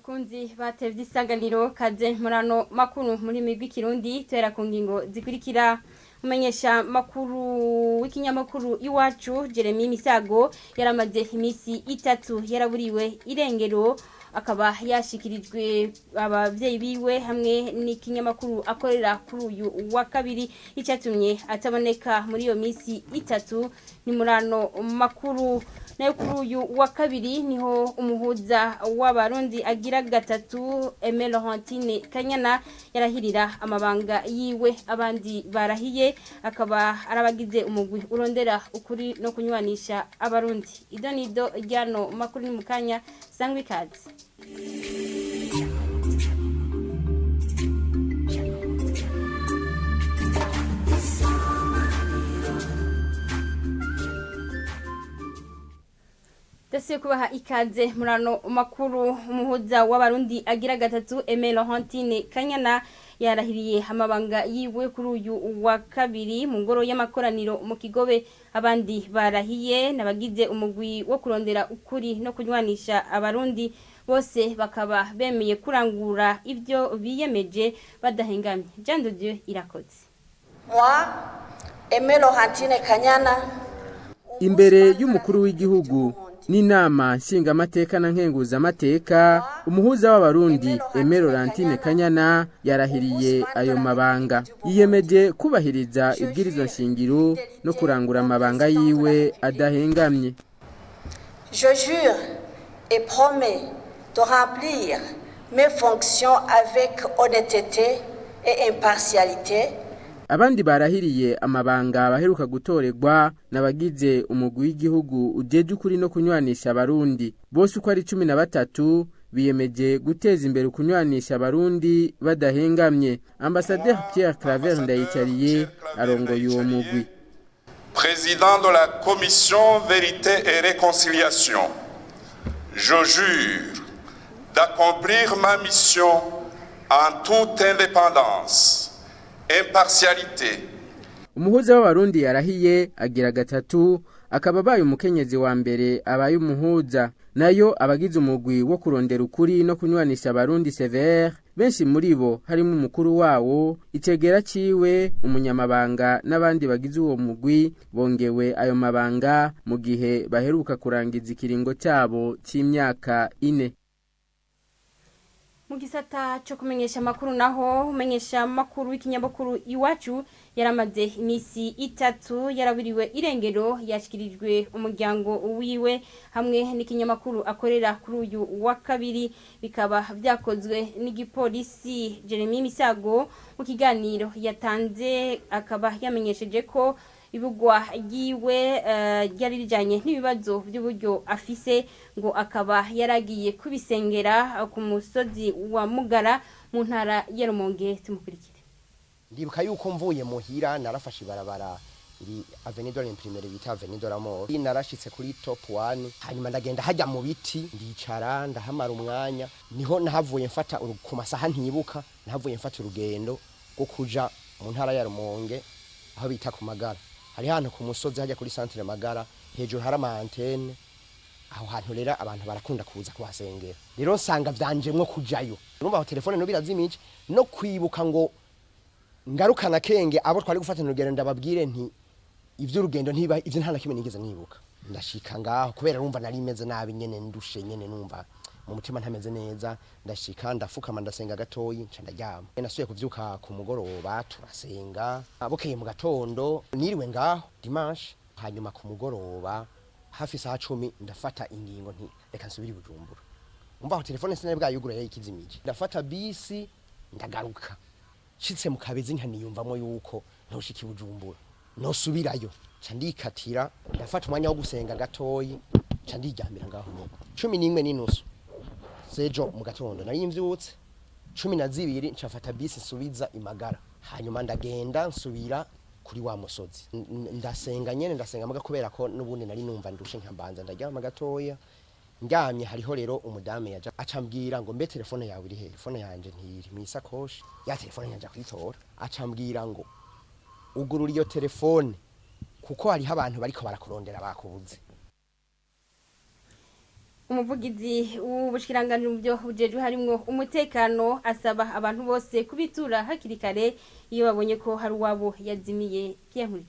Bakunzi batevye isanganiro, kaze murano makuru muri migwi kirundi tuhera ku ngingo zikurikira. Umenyesha makuru w'ikinyamakuru Iwacu, Jeremy Misago, yaramaze imisi 3 yaraburiwe irengero, akaba yashikirijwe abavyeyi biwe hamwe n'ikinyamakuru akorera kuri uyu wa kabiri. Icatumye ataboneka muri iyo misi 3 ni murano makuru. Nayo kuri uyu wa kabiri niho umuhuza w'Abarundi agira gatatu, Aimé Laurentine Kanyana, yarahirira amabanga yiwe. Abandi barahiye akaba arabagize umugwi urondera ukuri no kunywanisha Abarundi. Ido nido ryano makuru ni mukanya, sangwa ikaze. Dasiye kubaha ikaze murano makuru. Umuhuza w'Abarundi agira gatatu, Aimé Laurentine Kanyana, yarahiriye amabanga yiwe kuri uyu wa kabiri mu ngoro y'amakoraniro mu Kigobe. Abandi barahiye nabagize umugwi wo kurondera ukuri no kunywanisha Abarundi, bose bakaba bemeye kurangura ibyo biyemeje badahengamye. Jean de Dieu Irakoze. Moi, Aimé Laurentine Kanyana. Imbere y'umukuru w'igihugu n'inama nshingamateka na nkenguzamateka, umuhuza w'Abarundi Aimé Laurentine Kanyana yarahiriye ayo mabanga. Yiyemeje kubahiriza ibwirizwa nshingiro no kurangura amabanga yiwe adahengamye. Je jure et promets de remplir mes fonctions avec honnêteté et impartialité. Abandi barahiriye amabanga baheruka gutorerwa n'abagize umugwi w'igihugu ujeje ukuri no kunywanisha Abarundi. Bose uko ari 13 biyemeje guteza imbere ukunywanisha Abarundi badahengamye. Ambassadeur Pierre Claver Ndayicariye arongoye uwo mugwi. Président de la Commission Vérité et Réconciliation, je jure d'accomplir ma mission en toute indépendance, impartialité. Umuhuza w'Abarundi yarahiye agira gatatu akaba abaye umukenyezi wa mbere abaye umuhuza. Nayo abagize umugwi wo kurondera ukuri no kunywanisha Abarundi, CVR, benshi muri bo harimo umukuru wawo, icegera ciwe, umunyamabanga n'abandi bagize uwo mugwi, bongewe ayo mabanga mu gihe baheruka kurangiza ikiringo cyabo c'imyaka 4. Mu gisata cyo kumenyesha amakuru naho, umenyesha amakuru w'ikinyamakuru Iwacu yaramaze imisi 3 yaraburiwe irengero yashikirijwe umuryango wiwe hamwe n'ikinyamakuru akorera kuri uyu wa kabiri, bikaba byakozwe n'igipolisi. Jeremy Misago mu kiganiro yatanze akaba yamenyesheje ko ibugwa ryiwe ryari rijanye n'ibibazo by'uburyo afise, ngo akaba yaragiye kubisengera ku musozi wa Mugara mu ntara ya Rumonge. Tumukurikire. Ndibuka yuko mvuye muhira narafashe ibarabara iri Avenue de l'Imprimerie bita Avenue de la Mort, narashitse kuri Top 1, hanyuma ndagenda hajya mu biti, ndicara, ndahamara umwanya. Niho nahavuye mfata ku masaha ntibuka, nahavuye mfata urugendo rwo kuja mu ntara ya Rumonge aho bita ku Magara. Hari hantu ku musozi hajya kuri centre Magara, hejuru hari ama antenne. Aho hantu rero abantu barakunda kuza kuhasengera. Rero nsanga vyanjemwo kujayo. Urumva aho telefone no birazimije, no kwibuka ngo ngarukana kenge abo twari gufatana urugendo ndababwire nti ivy'urugendo ntiba ivyo, nta na kimwe nigeze nibuka. Ndashika ngaho, kubera urumva nari meze nabi nyene, ndushe nyene, numva mu mutima ntameze neza. Ndashika, ndafukama, ndasenga gatoyi, nca ndaryama. Nasubiye kuvyuka ku mugoroba, turasenga. Bukeye mu gatondo niriwe ngaho dimanche, hanyuma ku mugoroba hafi saha 10 ndafata ingingo nti reka nsubire i Bujumbura. Umva aho telefone sinari bwayugura, yayikizimije. Ndafata bisi, ndagaruka. Nshitse mu Kabezi nkaniyumvamo yuko ntoshika i Bujumbura, nosubirayo, nca ndikatira, ndafata umwanya wo gusenga gatoyi, nca ndiryamira ngaho nyene. 11:30 sejo mu gatondo nari mvyutse, 12 nca mfata bisi nsubiza imagara. Hanyuma ndagenda nsubira kuri wa musozi, ndasenga nyene, ndasenga muga kubera ko n'ubundi nari numva ndushe, nkambanza ndaryama gatoya. Ndyamye hariho rero umudame yaje acambwira ngo mbe telefone yawe iri he? Telefone yanje ntiri mu isakoshi ya telefone yanje kuyitora. Acambwira ngo ugurura iyo telefone kuko hariho abantu bariko barakurondera bakubuze. Umuvugizi w'ubushikiranganje mu byo bujejwe harimwo umutekano asaba abantu bose kubitura hakiri kare iyo babonye ko hari uwabo yazimiye. Pierre.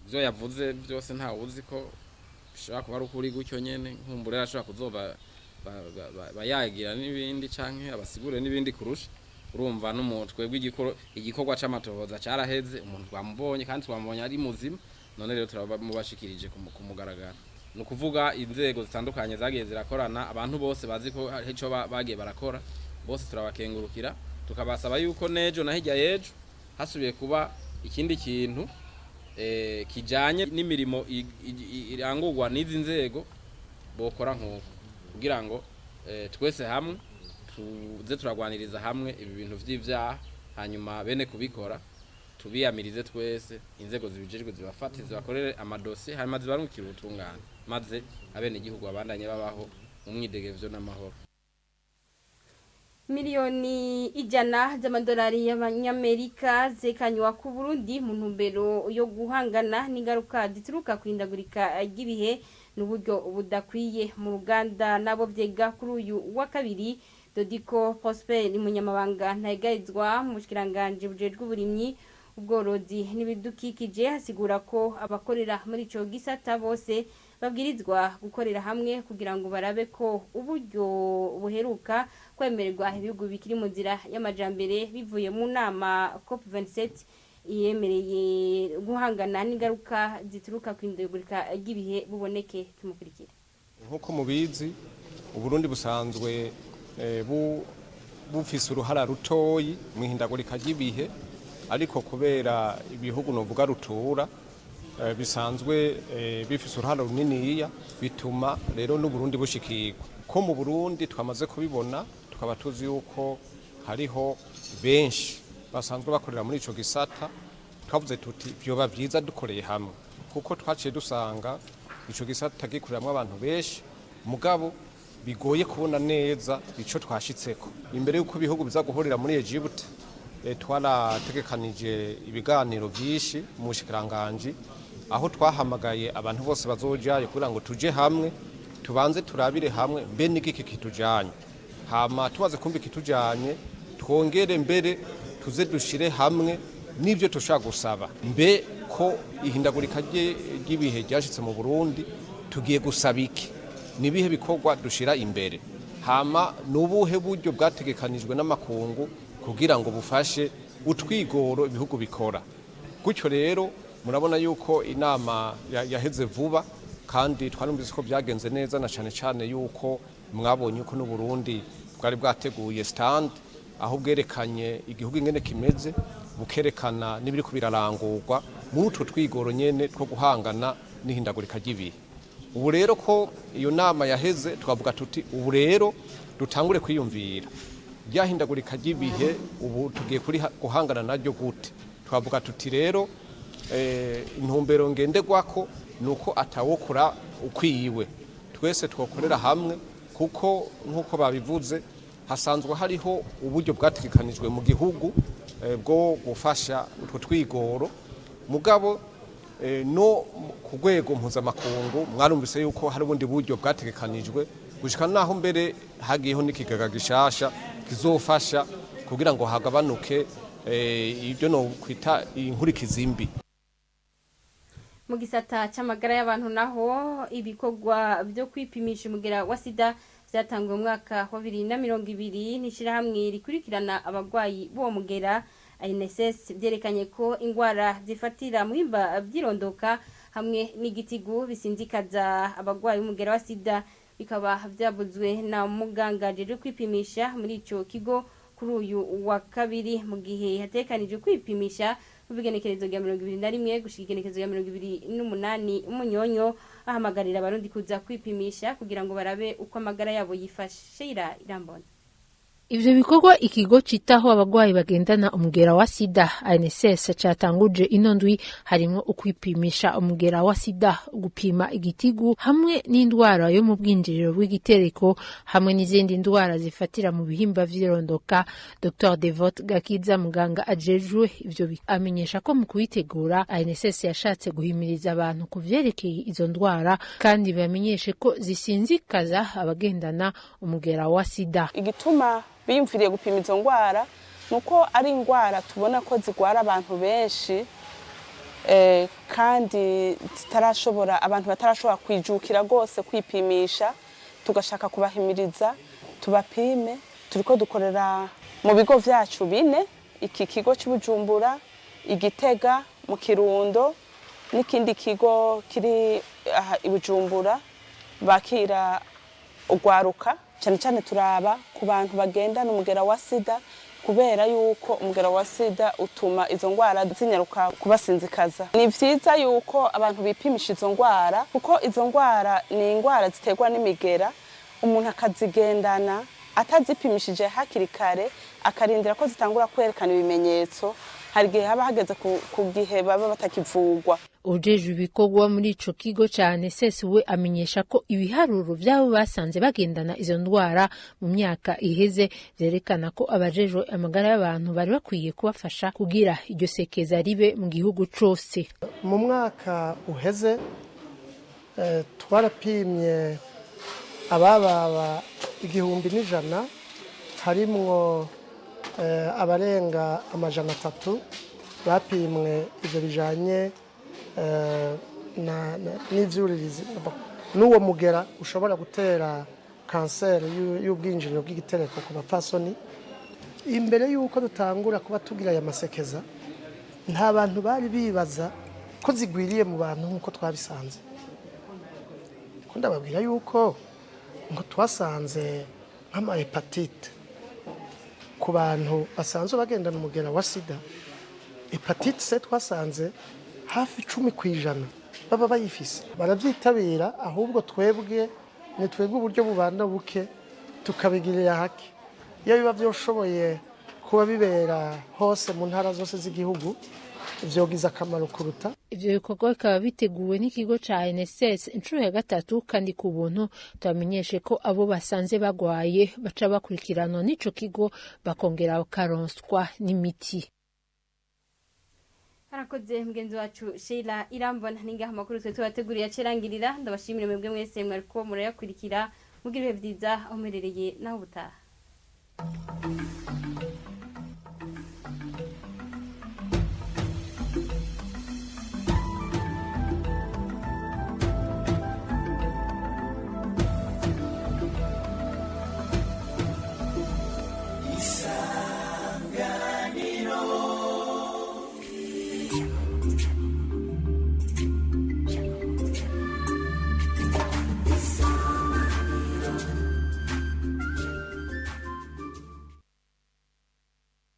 Ibyo yavuze byose ntawe uzi ko bishobora kuba ari ukuri gutyo nyene. Nkumbure arashobora kuzoba bayagira n'ibindi canke abasigure n'ibindi kurusha. Urumva n'umutwe igikorwa c'amatohoza caraheze, umuntu twamubonye kandi twamubonye ari muzima. None rero turabamubashikirije ku mugaragaro. Ni ukuvuga inzego zitandukanye zagiye zirakorana, abantu bose bazi ko hari ico bagiye barakora, bose turabakengurukira, tukabasaba yuko nejo na hirya y'ejo hasubiye kuba ikindi kintu kijanye n'imirimo irangurwa n'izi nzego, bokora nk'uko kugira ngo twese hamwe tuze turagwaniriza hamwe ibi bintu vy'ivyaha, hanyuma bene kubikora tubiyamirize twese, inzego zibijejwe zibafate, zibakorere amadosiye, hanyuma zibarungikire ubutungane, maze abenegihugu babandanye babaho mu mwidegevyo n'amahoro. 100 miliyoni z'amadolari y'abanyamerika zekanywa ku Burundi mu ntumbero yo guhangana n'ingaruka zituruka ku ihindagurika ry'ibihe n'uburyo budakwiye mu ruganda nabo vyega. Kuri uyu wa kabiri, Dodiko Prosper ni umunyamabanga ntayigarizwa mu bushikiranganji bujejwe uburimyi, ubworozi n'ibidukikije, asigura ko abakorera muri ico gisata bose babwirizwa gukorera hamwe kugira ngo barabe ko uburyo buheruka kwemererwa ibihugu bikiri mu nzira y'amajambere bivuye mu nama COP27 yemereye guhangana n'ingaruka zituruka ku ihindagurika ry'ibihe buboneke. Tumukurikire. Nk'uko mubizi, Uburundi busanzwe bufise uruhara rutoyi mu ihindagurika ry'ibihe, ariko kubera ibihugu novuga rutura bisanzwe bifise uruhara runiniya, bituma rero n'Uburundi bushikirwa. Ko mu Burundi twamaze kubibona, tukaba tuzi yuko hariho benshi basanzwe bakorera muri ico gisata, twavuze tuti vyoba vyiza dukoreye hamwe, kuko twaciye dusanga ico gisata gikoreramwo abantu benshi, mugabo bigoye kubona neza ico twashitseko. Imbere y'uko ibihugu biza guhurira muri Egypt, twarategekanije ibiganiro vyinshi mu bushikiranganji, aho twahamagaye abantu bose bazojayo kugira ngo tuje hamwe, tubanze turabire hamwe mbe n'igiki kitujanye, hama tumaze kumva ikitujanye, twongere mbere tuze dushire hamwe n'ibyo tushobora gusaba. Mbe ko ihindagurika ry'ibihe ryashitse mu Burundi, tugiye gusaba iki? Nibihe bikorwa dushira imbere? Hama nubuhe buryo bwategekanijwe n'amakungu kugira ngo bufashe utwigoro ibihugu bikora gutyo? Rero murabona yuko inama yaheze vuba, kandi twarumvise ko byagenze neza, na cane cane yuko mwabonye yuko n'Uburundi bwari bwateguye stand, aho bwerekanye igihugu ingene kimeze, bukerekana n'ibiriko birarangurwa muri utwo twigoro nyene two guhangana n'ihindagurika ry'ibihe. Ubu rero ko iyo nama yaheze, twavuga tuti ubu rero dutangure kwiyumvira ryahindagurika ry'ibihe, ubu tugiye kuri guhangana naryo gute? Twavuga tuti rero intumbero ngenderwako ni uko atawokora ukwiwe, twese twokorera hamwe, kuko nk'uko babivuze hasanzwe hariho uburyo bwategekanijwe mu gihugu bwo gufasha utwo twigoro, mugabo no ku rwego mpuzamakungu mwarumvise yuko hari ubundi buryo bwategekanijwe, gushika naho mbere hagiyeho n'ikigega gishasha kizofasha kugira ngo hagabanuke ibyo no kwita inkurikizi mbi. Mu gisata c'amagara y'abantu naho, ibikorwa byo kwipimisha umugera wa sida byatanguwe mu mwaka wa 2020 n'ishirahamwe rikurikirana abagwayi b'uwo mugera ANSS, byerekanye ko ingwara zifatira mu bihimba by'irondoka hamwe n'igitigu bisinzikaza abagwayi b'umugera wa sida. Bikaba byavuzwe na muganga ajejwe kwipimisha muri ico kigo kuri uyu wa kabiri, mu gihe hatekanijwe kwipimisha mu bigenekerezo rya 21 gushika igenekerezo rya 28 Umunyonyo. Ahamagarira Abarundi kuza kwipimisha kugira ngo barabe uko amagara yabo yifashe. Irambona. Ivyo bikorwa ikigo citaho abagwayi bagendana umugera wa sida ANSS catanguje ino ndwi harimwo ukwipimisha umugera wa sida, gupima igitigu hamwe n'indwara yo mu bwinjiriro bw'igitereko hamwe n'izindi ndwara zifatira mu bihimba vy'irondoka. Dr Devot Gakiza, muganga ajejwe ivyo, amenyesha ko mu kubitegura ANSS yashatse guhimiriza abantu ku vyerekeye izo ndwara kandi bamenyeshe ko zisinzikaza abagendana umugera wa sida. Igituma biyumviriye gupima izo ndwara ni uko ari indwara tubona ko zigwara abantu benshi, kandi zitarashobora, abantu batarashobora kwijukira rwose kwipimisha, tugashaka kubahimiriza tubapime. Turiko dukorera mu bigo vyacu bine: iki kigo cy'Ubujumbura, Igitega, mu Kirundo n'ikindi kigo kiri aha i Bujumbura bakira ugwaruka. Cyane cyane turaba ku bantu bagendana umugera wa sida, kubera yuko umugera wa sida utuma izo ndwara zinyaruka kubasinzikaza. Ni vyiza yuko abantu bipimisha izo ndwara, kuko izo ndwara ni indwara ziterwa n'imigera. Umuntu akazigendana atazipimishije hakiri kare, akarindira ko zitangura kwerekana ibimenyetso, hari igihe haba hageze ku gihe baba batakivugwa. Ujejwe ibikorwa muri ico kigo ca ANSS we amenyesha ko ibiharuro vy'abo basanze bagendana izo ndwara mu myaka iheze vyerekana ko abajejwe amagara y'abantu bari bakwiye kubafasha kugira iryo sekeza ribe mu gihugu cose. Mu mwaka uheze twarapimye abababa 1100, harimwo abarenga 300 bapimwe ivyo bijanye n'ivyuririzi n'uwo mugera ushobora gutera kanseri y'ubwinjiriro bw'igitereko ku bapfasoni. Imbere y'uko dutangura kuba tugira aya masekeza, nta bantu bari bibaza ko zigwiriye mu bantu nk'uko twabisanze. Ko ndababwira yuko ngo twasanze nk'ama hépatite ku bantu basanzwe bagendana umugera wa sida, hépatite C twasanze hafi 10% baba bayifise. Barabyitabira, ahubwo twebwe ni twebwe uburyo bubanda buke tukabigirira hake. Iyo biba byoshoboye kuba bibera hose mu ntara zose z'igihugu, vyogize akamaro kuruta. Ivyo bikorwa bikaba biteguwe n'ikigo ca ANSS inshuro ya gatatu kandi ku buntu. Tubamenyeshe ko abo basanze bagwaye baca bakurikiranwa n'ico kigo, bakongera bakaronswa n'imiti. Harakoze mugenzi wacu Sheila Irambona. Ningaha amakuru twe tubateguriye acerangirira. Ndabashimire mwebwe mwese mwariko murayakurikira. Mugira ibihe vyiza aho muherereye, naho ubutaha.